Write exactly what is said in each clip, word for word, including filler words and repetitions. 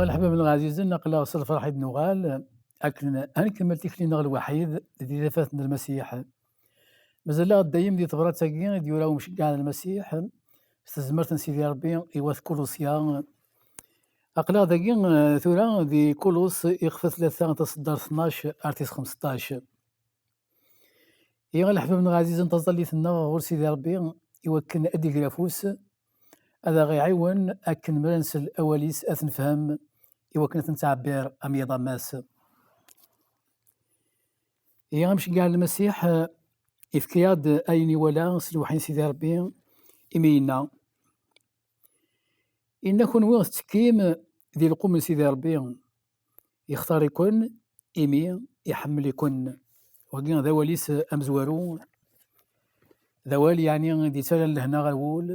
Leḥbab-nneɣ ɛzizen, aql-aɣ s lferḥ i d-nuɣal akken ad nkemmel tikli-nneɣ lwaḥid di tafat n Lmasiḥ. Mazal-aɣ dayem di tebrat-agi i d-yura umceggeɛ n Lmasiḥ s tezmert n Sidi Ṛebbi i wat Kulusya. Aql-aɣ dagi, eh, tura di Kulus, ixef tlata, taṣeddart tnac ar tis xmesṭac. Iɣ leḥbab-nneɣ ɛzizen, taẓallit-nneɣ ɣur Sidi Ṛebbi i wakken ad d-iger afus, ad aɣ-iɛiwen akken mi ara nsel awal-is ad t-nefhem, i wakken ad t-nettɛebbir am yiḍ am wass. Iɣ amceggeɛ n Lmasiḥ, eh, ifka-yaɣ-d ayen iwala s lweḥy n Sidi Ṛebbi, imi yenna, Inna kunwi tettekkim di lqum n Sidi Ṛebbi, yextar-iken imi iḥemmel-iken. Wagi d awal-is amezwaru, d awal yeɛni i d-yettaran lehna ɣer wul,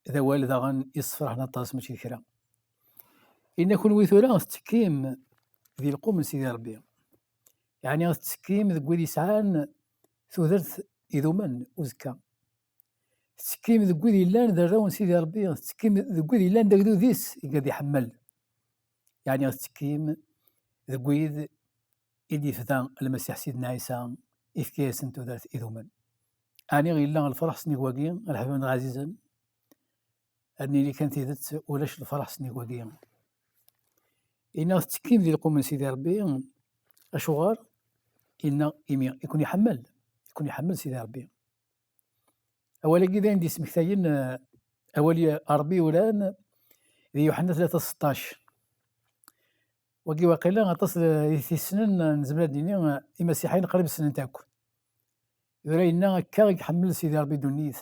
d awal daɣen yessefraḥen aṭas, mačči d kra. Inna kunwi tura tettekkim di lqum n Sidi Ṛebbi, yeɛni tettekkim deg wid yesɛan tudert idumen uzekka. Tettekkim deg wid yellan d arraw n Sidi Ṛebbi, tettekkim deg wid yellan d agdud-is i ad iḥemmel. Yeɛni tettekkim deg wid i d-ifda Lmasiḥ Sidna Ɛisa, ifka-yasen tudert idumen. Ɛni yella lferḥ sennig wagi, a leḥbab-nneɣ ɛzizen? Ad nini kan tidet, ulac lferḥ sennig wagi. Inna tettekkim di lqum n Sidi Ṛebbi, acuɣer? Inna imi i ken-iḥemmel, i ken-iḥemmel Sidi Ṛebbi. Awal-agi d ayen d-yesmektayen, eh, awal i Ṛebbi yuran di Yuḥenna tlata seṭṭac. Wagi waqila aṭas, eh, i t-issnen, eh, nezmer ad d-nini, eh, imasiḥiyen qrib ssnen-t akk. Yura yenna, akka i iḥemmel Sidi Ṛebbi ddunit,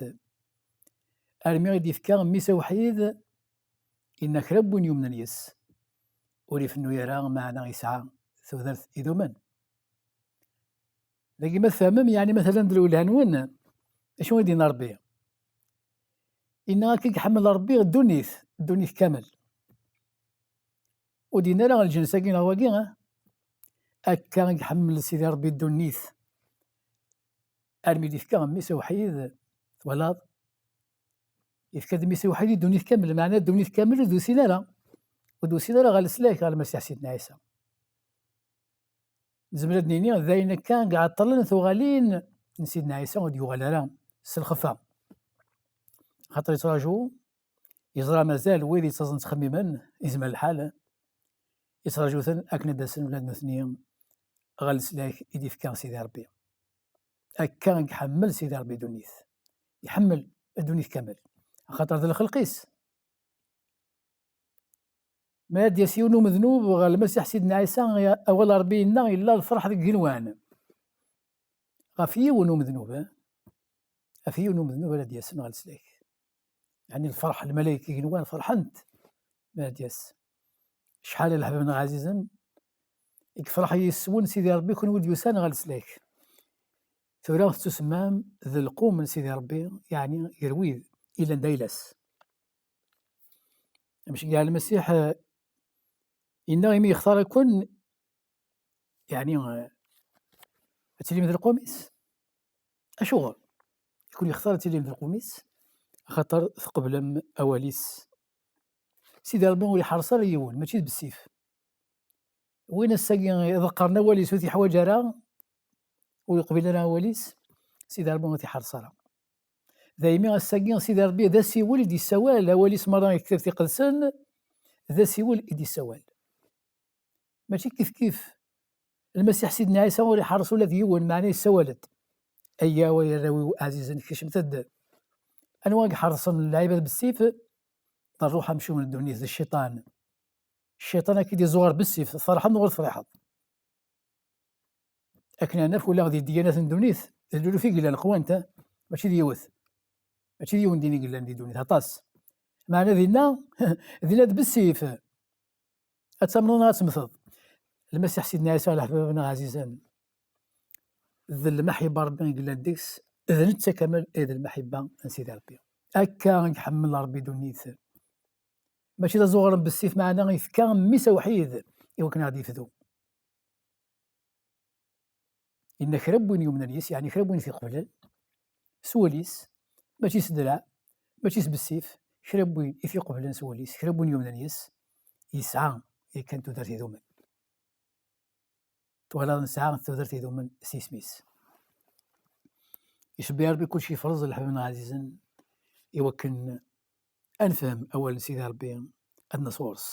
armi i d-yefka mmi-s awḥid, inna kra n win yumnen yes, ur ifennu ara, meɛna yesɛa tudert idumen. Dagi ma tfehmem, yeɛni ma tellam d lwelha-nwen, acu i d-yenna Ṛebbi? Inna akka i iḥemmel Ṛebbi ddunit, ddunit kamel. Ur d-yenna ara lǧens-agi neɣ wagi, ah? Akka i iḥemmel Sidi Ṛebbi ddunit, armi d-ifka mmi-s awḥid, twalaḍ? Ifka-d mmi-s awḥid i ddunit kamel, meɛna ddunit kamel ur d-usin ara, ur d-usin ara ɣer leslak, ɣer Lmasiḥ Sidna Ɛisa. Nezmer ad d-nini d ayen akka i iɛeṭṭlen tuɣalin n Sidna Ɛisa ur d-yuɣal ara s lxefa. Xaṭer yettraǧu, yeẓra mazal wid yettaẓen ttxemmimen, yezmer lḥal, yettraǧu-ten akken ad d-asen ula d nutni ɣer leslak i d-ifka Sidi Ṛebbi. Akka i iḥemmel Sidi Ṛebbi ddunit. Iḥemmel ddunit kamel. Axaṭer d lxelq-is. Ma ad d-yas yiwen umednub ɣer Lmasiḥ Sidna Ɛisa, awal Ṛebbi yenna, yella lferḥ deg igenwan. Ɣef yiwen umednub, eh? Ɣef yiwen umednub ara d-yasen ɣer leslak. Yeɛni lferḥ, lmalayek igenwan ferḥent mi ara d-yas. Acḥal a leḥbab-nneɣ ɛzizen, i yefreḥ yis-wen Sidi Ṛebbi, kunwi d-yusan ɣer leslak. Tura tettusemmam d lqum n Sidi Ṛebbi, yeɛni gar wid yellan d ayla-s. Amceggeɛ Lmasiḥ, eh, yenna imi yextar-iken, yeɛni, eh, ad tilim d lqum-is. Acuɣer i ken-yextar ad tilim d lqum-is? Axaṭer tqeblem awal-is. Sidi Ṛebbi ur iḥerreṣ ara yiwen, mačči d bessif. Win ass-agi iḍeqqren awal-is ur t-iḥwaǧ ara, ur yeqbil ara awal-is, Sidi Ṛebbi ur t-iḥerreṣ ara. Daymi ass-agi Sidi Ṛebbi d asiwel i d-yessawal, awal-is merra i Kitabt Iqedsen d asiwel i d-yessawal. Mačči kifkif Lmasiḥ Sidna Ɛisa ur iḥerreṣ ula d yiwen, meɛna yessawal-d. Ayyaw ay arraw-iw ɛzizen, kecmet-d. Anwa i iḥerṣen lɛibad bessif? D ṛṛuḥ amcum n ddunit, d cciṭan. Cciṭan ad k-id-iẓuɣer bessif, tferḥeḍ neɣ ur tefriḥeḍ. Akken ad naf ula di ddiyanat n ddunit, d luluf i yellan qwant, eh? Mačči d yiwet. Mačči d yiwen din i yellan di ddunit, aṭas. Meɛna dinna, dinna d bessif. Ad tamneḍ neɣ ad temmteḍ. Lmasiḥ Sidna Ɛisa, leḥbab-nneɣ ɛzizen, d lmaḥibba Ṛebbi i yellan deg-s, d netta kamel i d lmaḥibba n Sidi Ṛebbi. Akka i iḥemmel Ṛebbi ddunit. Mačči d azuɣer n bessif, meɛna yefka mmi-s awḥid i wakken ad ɣ-d-yefdu. Inna kra n win yumnen yes, yeɛni kra n win i t-iqeblen s wul-is, mačči s ddreɛ, mačči s bessif, kra n win i t-iqeblen s wul-is, kra n win yumnen yes, yesɛa, i kan tudert idumen. Twalaḍ, nesɛa tudert idumen s isem-is. Icebbi Ṛebbi kulci yefreẓ, leḥbab-nneɣ ɛzizen, i wakken ad nefhem awal n Sidi Ṛebbi, ad nɣer ɣur-s.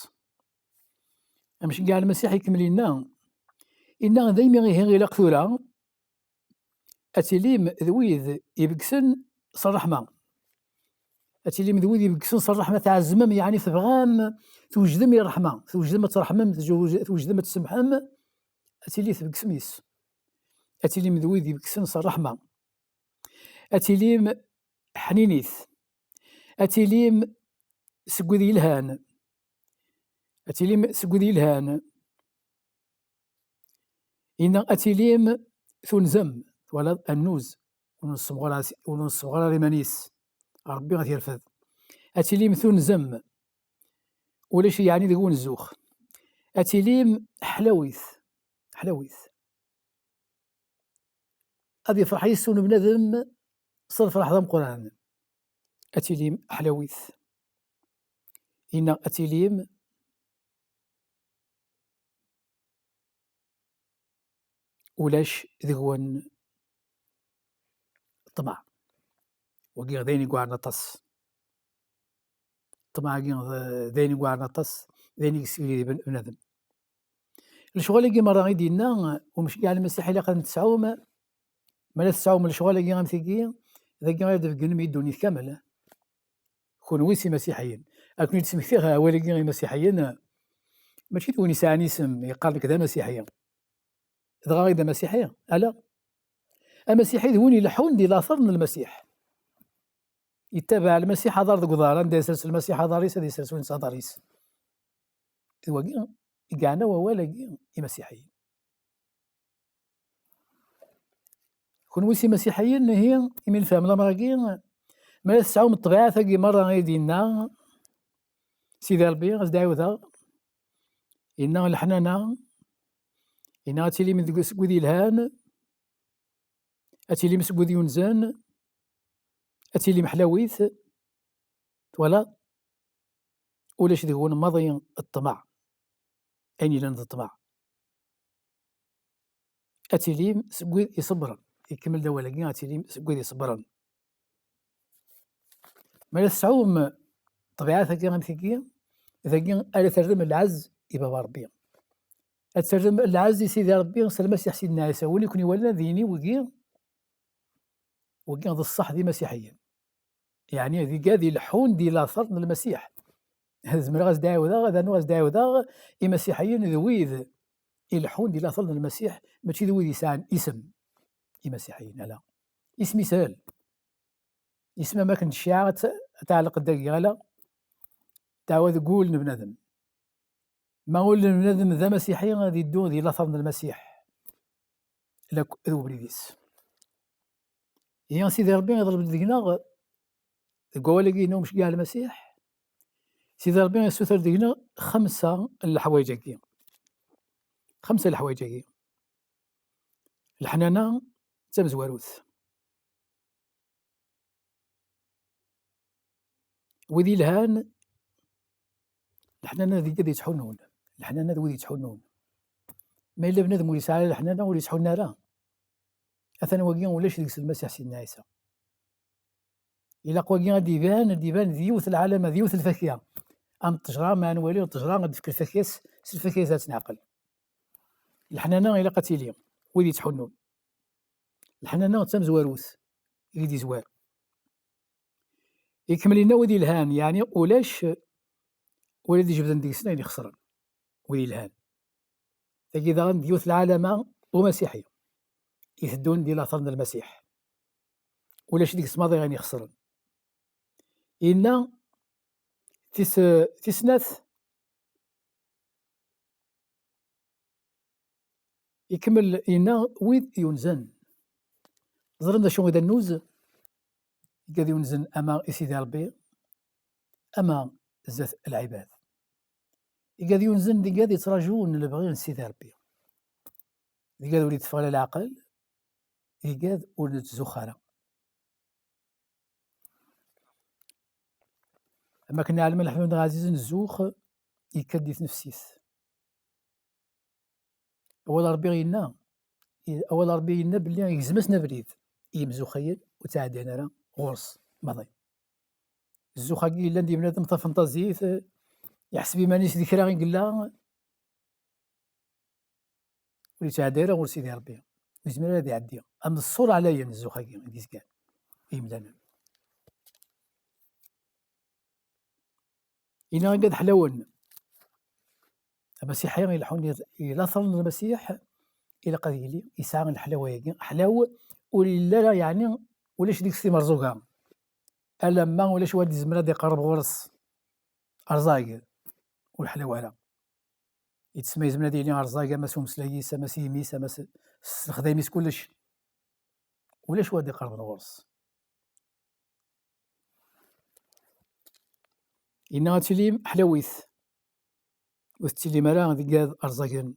Amceggeɛ Lmasiḥ ikemmel inna, inna daymi ihi ilaq tura ad tilim d wid ibeggsen s ṛṛeḥma. Ad tilim d wid ibeggsen s ṛṛeḥma, tɛezzmem, yeɛni tebɣam, twejdem i ṛṛeḥma, twejdem ad tṛeḥmem, tjewj-, twejdem ad tsemḥem, ad tili tbeggsemt. Ad tilim d wid ibeggsen s ṛṛeḥma. Ad tilim ḥninit. Ad tilim seg wid yelhan. Ad tilim seg wid yelhan. Inna ad tilim tunzem, twalaḍ, annuz, ur nessemɣar ara, ur nessemɣar ara iman-is, Ṛebbi ad t-yerfed. Ad tilim tunzem, ulac yeɛni deg-wen zzux. Ad tilim ḥlawit, ḥlawit. Ad yefreḥ yes-wen bnadem s lferḥ d ameqqran. Ad tilim ḥlawit. Inna ad tilim ulac deg-wen ṭṭmeɛ. Wagi d ayen i yuɛren aṭas. Ṭṭmeɛ-agi d, d ayen i yuɛren aṭas, d ayen i yessegliden bnadem. Lecɣal-agi merra i d-yenna umceggeɛ Lmasiḥ ilaq ad n-tesɛum, ma la tesɛum lecɣal-agi am tigi, dagi ara d-tbegnem i ddunit kamel. Kunwi s imasiḥiyen. Akken i d-smektiɣ awal-agi imasiḥiyen, mačči d win yesɛan isem yeqqar nekk d amasiḥi. Dɣa i d amasiḥi? Ala. Amasiḥi d win ileḥḥun di later n Lmasiḥ. Yettabaɛ Lmasiḥ aḍar deg uḍar, anda yesres Lmasiḥ aḍar-is, ad yesres win s aḍar-is. D wagi i yeɛna wawal-agi imasiḥiyen. Kunwi s imasiḥiyen, ihi, imi nefhem lamer-agi, ma la tesɛum ṭṭbiɛat-agi merra i d-yenna Sidi Ṛebbi, ad s-d-ɛiwdeɣ, yenna leḥnana, yenna ad tilim deg, seg wid yelhan, ad tilim seg wid yunzen, ad tilim ḥlawit, twalaḍ? Ulac deg-wen maḍi ṭṭmeɛ, ayen yellan d ṭṭmeɛ. Ad tilim seg wid iṣebbren. Ikemmel-d awal-agi, ad tilim seg wid iṣebbren. Ma la tesɛum ṭṭbiɛat-agi am tigi, dagi ara terrem lɛezz i Baba Ṛebbi. Ad terrem lɛezz i Sidi Ṛebbi s Lmasiḥ Sidna Ɛisa. Win i ken-iwalan ad yini wigi, wigi d ṣṣeḥ d imasiḥiyen. Yeɛni d igad ileḥḥun di later n Lmasiḥ. Zemreɣ ad s-d-ɛiwdeɣ, ad rnuɣ ad s-d-ɛiwdeɣ, imasiḥiyen d wid ileḥḥun di later n Lmasiḥ, mačči d wid yesɛan isem. Imasiḥiyen, ala. Isem ishel. Isem am akken cciɛa ad t-, ad tɛelleq dagi, ala. Dɛwa deg wul n bnadem. Ma ul n bnadem d amasiḥi, ad iddu di later n Lmasiḥ. Lakk d ubrid-is. Ihi Sidi Ṛebbi iḍleb deg-neɣ, deg wawal-agi-inu umceggeɛ Lmasiḥ, Sidi Ṛebbi yessuter deg-neɣ xemsa n leḥwayeǧ-agi. Xemsa n leḥwayeǧ-agi. Leḥnana d tamezwarut. Wid yelhan, leḥnana d igad yettḥunnun. Leḥnana d wid yettḥunnun. Ma yella bnadem ur yesɛi ara leḥnana, ur yettḥunnu ara. Atan wagi ulac deg-s Lmasiḥ Sidna Ɛisa. Ilaq wagi ad d-iban, ad d-iban d yiwet lɛalama, d yiwet lfakya. Am ṭṭejra, ma nwali ṭṭejra, ad d-tefk lfakya-s, s lfakya-s ad tt-neɛqel. Leḥnana ilaq ad tili, wid yettḥunnun. Leḥnana d tamezwarut i d-izwar. Ikemmel inna wid yelhan, yeɛni ulac wid ad d-ijebden deg-sen ayen ixesren, wid yelhan. Tagi daɣen d yiwet lɛalama umasiḥi iteddun di later n Lmasiḥ. Ulac deg-s maḍi ayen ixesren. Inna tis, tis snat, ikemmel inna wid yunzen. Ẓren d acu i d annuz, igad yunzen ama i Sidi Ṛebbi, ama zdat lɛibad. Igad yunzen d igad yettraǧun lebɣi n Sidi Ṛebbi. D igad ur yetteffeɣ ara leɛqel, d igad ur nettzuxx ara. Am akken neɛlem a leḥbab-nneɣ ɛzizen, zzux yekka-d di tnefsit. Awal Ṛebbi yenna, i-, awal Ṛebbi yenna belli yegzem-asen abrid i yimzuxxiyen, ur ttɛeddayen ara ɣur-s maḍi. Zzux-agi yellan di bnadem tafenṭazit, eh, yeḥseb iman-is d kra i yella, ur yettɛeddi ara ɣur Sidi Ṛebbi. Ur yezmir ara ad iɛeddi. Am ṣṣur ɛlayen zzux-agi i d-yezgan i yimdanen. Yenna agad ḥlawen. Amasiḥi ileḥḥun i, i later n Lmasiḥ, ilaq ad yili yesɛa leḥlawa-agi. Ḥlaw ur yelli ara, yeɛni ulac deg-s timerẓuga. Alamma ulac wad yezmer ad iqerreb ɣur-s rẓag, ur ḥlaw ara. Yettesma yezmer ad yili rẓag, ama s umeslay-is, ama s yimi-s, ama s, s lexdayem-is, kullec. Ulac wad iqerrben ɣur-s. Yenna ad tilim ḥlawit, ur tettilim ara deg ad rẓagen.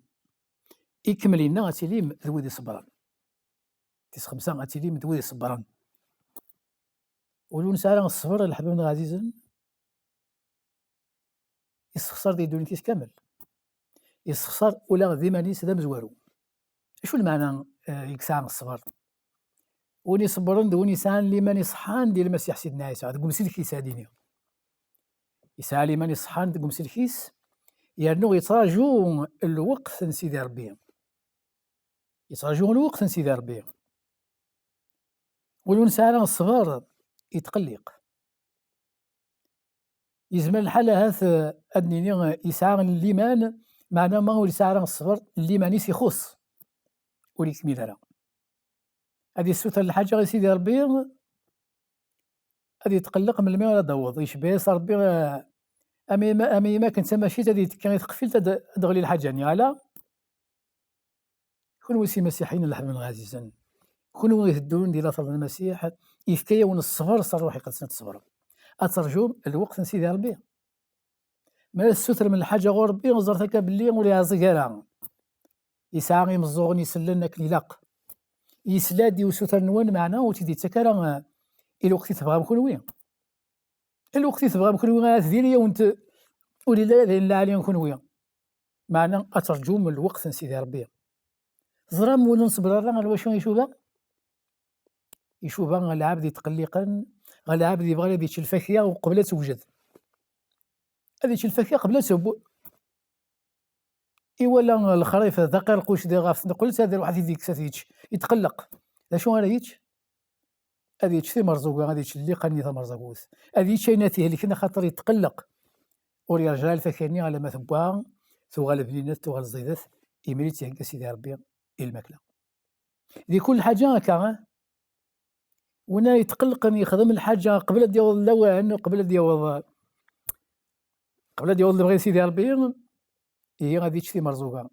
Ikemmel yenna ad tilim d wid iṣebbren. Tis xemsa, ad tilim d wid iṣebbren. Ur nesɛi ara ṣṣber, a leḥbab-nneɣ ɛzizen, yessexṣar di ddunit-is kamel. Yessexṣar ula d iman-is d amezwaru. Acu lmeɛna, eh, i yesɛa ṣṣber? Win iṣebbren d win yesɛan liman iṣeḥḥan di Lmasiḥ Sidna Ɛisa, deg umsellek-is ad iniɣ. Yesɛa liman iṣeḥḥan deg umsellek-is, yernu yettraǧu lweqt n Sidi Ṛebbi. Yettraǧu lweqt n Sidi Ṛebbi. Win ur nesɛi ara ṣṣber, yetqelliq. Yezmer lḥal ahat, eh, ad nini, eh, yesɛa liman, meɛna ma ur yesɛi ara ṣṣber, liman-is ixuṣ, ur yekmil ara. Ad yessuter lḥaǧa i Sidi Ṛebbi, ad yetqelleq melmi ara d-taweḍ. Yecba-yas Ṛebbi, eh, am yema-, am yema akken d tamacint ad yettekki i teqfilt ad, ad d-teɣli lḥaǧa-nni, ala? Kunwi s imasiḥiyen, a leḥbab-nneɣ ɛzizen, kunwi iteddun di later n Lmasiḥ, yefka-yawen ṣṣber s Ṛṛuḥ Iqedsen ad tṣebrem. Ad terǧum lweqt n Sidi Ṛebbi. Ma la tessutrem lḥaǧa ɣur Ṛebbi, ẓret akka belli ur yeɛẓeg ara. Yesɛa imeẓẓuɣen isellen akken ilaq. Yesla-d i usuter-nwen, meɛna ur tt-id-yettak ara, eh, i lweqt i tebɣam kunwi. I lweqt i tebɣam kunwi, ahat diri-yawen-t, ur yelli ara d ayen lɛali kunwi. Meɛna ad terǧum lweqt n Sidi Ṛebbi. Teẓram win ur nṣebber ara ɣer wacu icuba? Icuba ɣer lɛebd yetqelliqen, ɣer lɛebd yebɣan ad yečč lfakya uqbel ad tewjed. Ad yečč lfakya qbel ad teww. Iwala lexrif d aqirquc di ɣef tneqlet, ad iruḥ ad t-id-yekkes ad t-yečč. Yetqelleq. D acu ara yečč? Ad yečč timerẓuga, ad yečč lliqa-nni tamerẓagut. Ad yečč ayen ad t-ihelken, axaṭer yetqelleq. Ur yerǧa ara lfakya-nni alamma tewwa, tuɣal bninat, tuɣal ẓidet, imir i tt-ihegga Sidi Ṛebbi i lmakla. Di kul ḥaǧa akka, eh? Win ara yetqelqen yexdem lḥaǧa qbel ad d-yaweḍ lawan, qbel ad d-yaweḍ, qbel ad d-yaweḍ lebɣi n Sidi Ṛebbi, ihi ad yečč timerẓuga.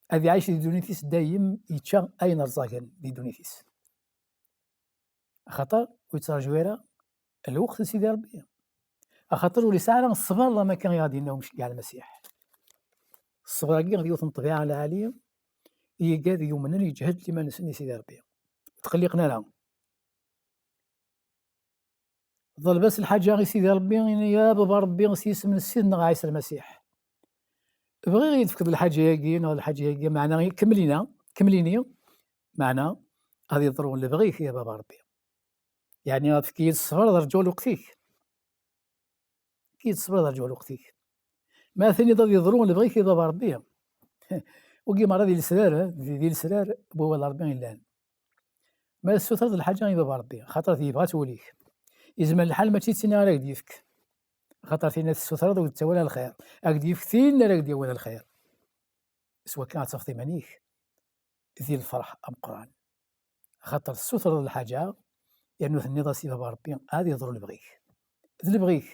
Ad iɛic di ddunit-is dayem yečča ayen rẓagen di ddunit-is. Axaṭer ur yettraǧu ara lweqt n Sidi Ṛebbi. Axaṭer ur yesɛi ara ṣṣber am akken i ɣ-d-yenna umceggeɛ Lmasiḥ. Ṣṣber-agi d yiwet n ṭṭbiɛa lɛali i yigad yumnen, yeǧhed liman-nsen i Sidi Ṛebbi. Ur tqelliqen ara. Ḍleb-as lḥaǧa i Sidi Ṛebbi, ini: "Ya Baba Ṛebbi, s yisem n Ssid-nneɣ Ɛisa Lmasiḥ. Bɣiɣ ad yi-d-tefkeḍ lḥaǧa-agi neɣ lḥaǧa-agi, meɛna kemmel-ina, kemmel-ini, meɛna ad yeḍru lebɣi-k, ya Baba Ṛebbi." Yeɛni ad tefk-iyi-d ṣṣber ad rǧuɣ lweqt-ik. Ad tefk-iyi-d ṣṣber ad rǧuɣ lweqt-ik. Ma tiniḍ ad yeḍru lebɣi-k, ya Baba Ṛebbi, wagi merra d ilesrar, d, d ilesrar n wawal n Ṛebbi yellan. Ma tessutreḍ lḥaǧa i Baba Ṛebbi, axaṭer yebɣa-tt wul-ik, yezmer lḥal mačči d tin ara k-d-yefk. Axaṭer tin ara tessutreḍ ur d-tettawi ara lxir, ad k-d-yefk tin ara k-d-yawin lxir. S wakka ad tafeḍ iman-ik di lferḥ ameqqran. Axaṭer tessutreḍ lḥaǧa, yernu tenniḍ-as i Baba Ṛebbi ad yeḍru lebɣi-k. D lebɣi-k.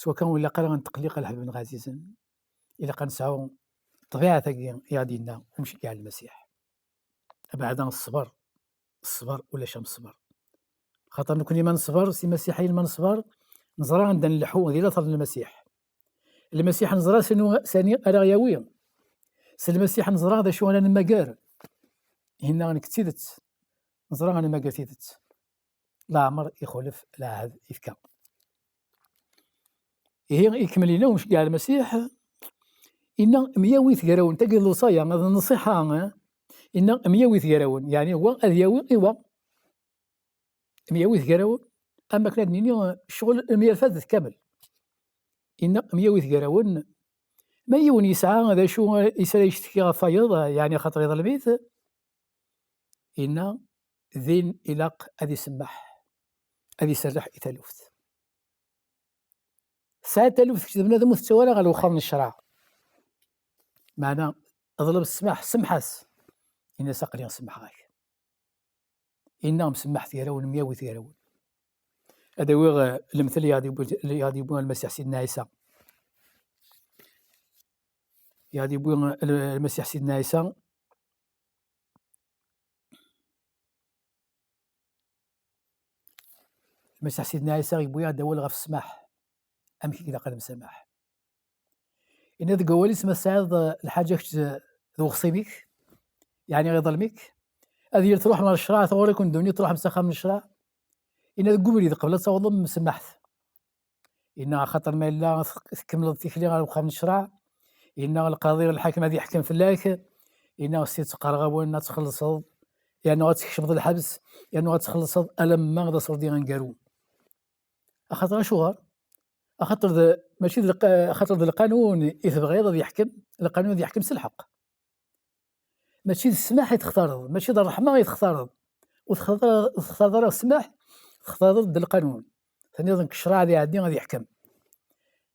S wakka ur ilaq ara ad netqelliq, a leḥbab-nneɣ ɛzizen. Ilaq ad nesɛu ṭṭbiɛa-tagi i ɣ-d-yenna umceggeɛ n Lmasiḥ. Abeɛda ṣṣber, ṣṣber, ulac am ṣṣber. Xaṭer nekni ma neṣber, s imasiḥiyen ma neṣber, neẓra anda nleḥḥu di later n Lmasiḥ. Lmasiḥ neẓra sani, sani ara ɣ-yawi. S Lmasiḥ neẓra d acu ara nemmager. Hinna nekk d tidet, neẓra ad nemmager tidet. Leɛmer ixulef lɛahd ifka. Ihi ikemmel-ina umceggeɛ Lmasiḥ, Inna myawi tegrawin, tagi d lewṣaya, d nnṣiḥa, eh? Inna myawi tegrawin, yeɛni wa ad yawi i wa. Myawi tegrawin, am akken ad nini ccɣel myerfed kamel. Inna myawi tegrawin, ma yiwen yesɛa d acu i s ara yecteki ɣef wayeḍ, yeɛni xaṭer iḍlem-it, inna din ilaq ad isemmeḥ, ad iserreḥ i taluft. Tesɛiḍ taluft kečč d bnadem ur tettawi ara ɣer lewxer n ccreɛ. Meɛna, ḍleb ssmaḥ, semmeḥ-as. Ini-as aql-i semmeḥeɣ-ak. Inna msemmaḥ tegrawin, myawi tegrawin. Ad awiɣ, eh, lemtel i aɣ-d-yewwi, i aɣ-d-yewwi Lmasiḥ Sidna Ɛisa. I aɣ-d-yewwi, eh, Lmasiḥ Sidna Ɛisa. Lmasiḥ Sidna Ɛisa yewwi-aɣ-d awal ɣef ssmaḥ. Amek i ilaq ad nemsamaḥ? Inna deg wawal-is, ma tesɛiḍ, eh, lḥaǧa kečč d, d uxṣim-ik, yeɛni iḍlem-ik, ad yili truḥem ɣer ccreɛ, tɣuri-ken ddunit, truḥem s axxam n ccreɛ. Inna deg ubrid, qbel ad tawḍem, msemmaḥet. Inna axaṭer ma yella tek-, tkemmleḍ tikli ɣer uxxam n ccreɛ, inna lqaḍi, lḥakem ad yeḥkem fell-ak, inna s tidet qqareɣ-awen ad txellṣeḍ, yernu ad tkecmeḍ lḥebs, yernu ad txellṣeḍ alamma d aṣurdi aneggaru. Axaṭer acuɣer? Axaṭer d, mačči d lqa-, axaṭer d lqanun i tebɣiḍ ad yeḥkem, lqanun ad yeḥkem s lḥeqq. Mačči d ssmaḥ i textareḍ, mačči d ṛṛeḥma i textareḍ. Ur textareḍ, ur textareḍ ara ssmaḥ, textareḍ-d lqanun. Tenniḍ nekk ccreɛ ad iɛeddi, ad yeḥkem.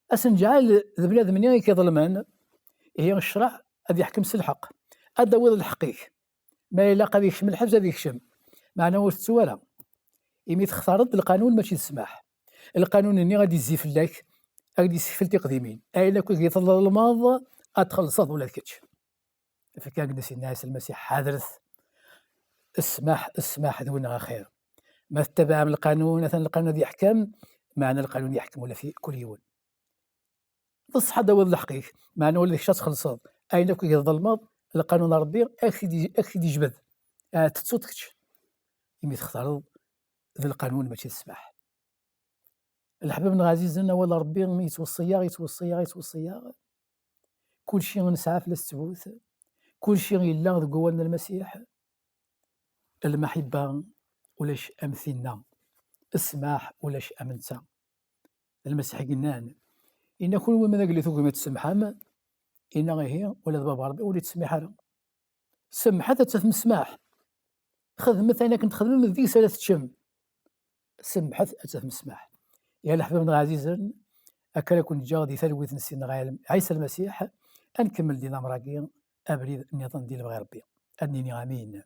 Ad s-neǧɛel d bnadem-nni i k-iḍelmen, ihi ccreɛ ad yeḥkem s lḥeqq. Ad d-tawiḍ lḥeqq-ik. Ma ilaq ad yekcem lḥebs, ad yekcem. Meɛna ur tettu ara. Imi textareḍ-d lqanun, mačči d ssmaḥ. Lqanun-nni ad d-izzi fell-ak, ad d-yessekfel tiqdimin. Ayen akk i tḍelmeḍ, ad txellṣeḍ ula d kečč. Fakk-aɣ-d Sidna Ɛisa Lmasiḥ, ḥadret, ssmaḥ, ssmaḥ d win axir. Ma tettabaɛem lqanun, atan lqanun ad yeḥkem, meɛna lqanun yeḥkem ula fi kul yiwen. D ṣṣeḥ ad d-tawiḍ lḥeqq-ik, meɛna ula d kečč ad txellṣeḍ. Ayen akk i tḍelmeḍ, lqanun n Ṛebbi ad k-t-id-, ad k-t-id-yejbed. Ah, tettuḍ kečč. Imi textareḍ d lqanun mačči d ssmaḥ. Leḥbab-nneɣ ɛzizen, awal n Ṛebbi mi yettweṣṣi-yaɣ, yettweṣṣi-yaɣ, yettweṣṣi-yaɣ. Kulci nesɛa fell-as ttbut, kulci yella deg wawal n Lmasiḥ. Lmaḥibba ulac am tinna, ssmaḥ ulac am netta. D Lmasiḥ i yennan, inna kunwi ma d agellid tugim ad tsemḥem, inna ihi, ula d Baba Ṛebbi ur yettsemmiḥ ara. Semmḥet ad tafem ssmaḥ. Xedmet ayen akken txedmem, deg-s ara teččem. Semmḥet ad tafem ssmaḥ. Ya leḥbab-nneɣ ɛzizen, akka ara ken-ǧǧeɣ di talwit n Sidna Ɛisa Lmasiḥ, ad nkemmel di lamer-agi abrid nniḍen di lebɣi Ṛebbi. Ad nini amin.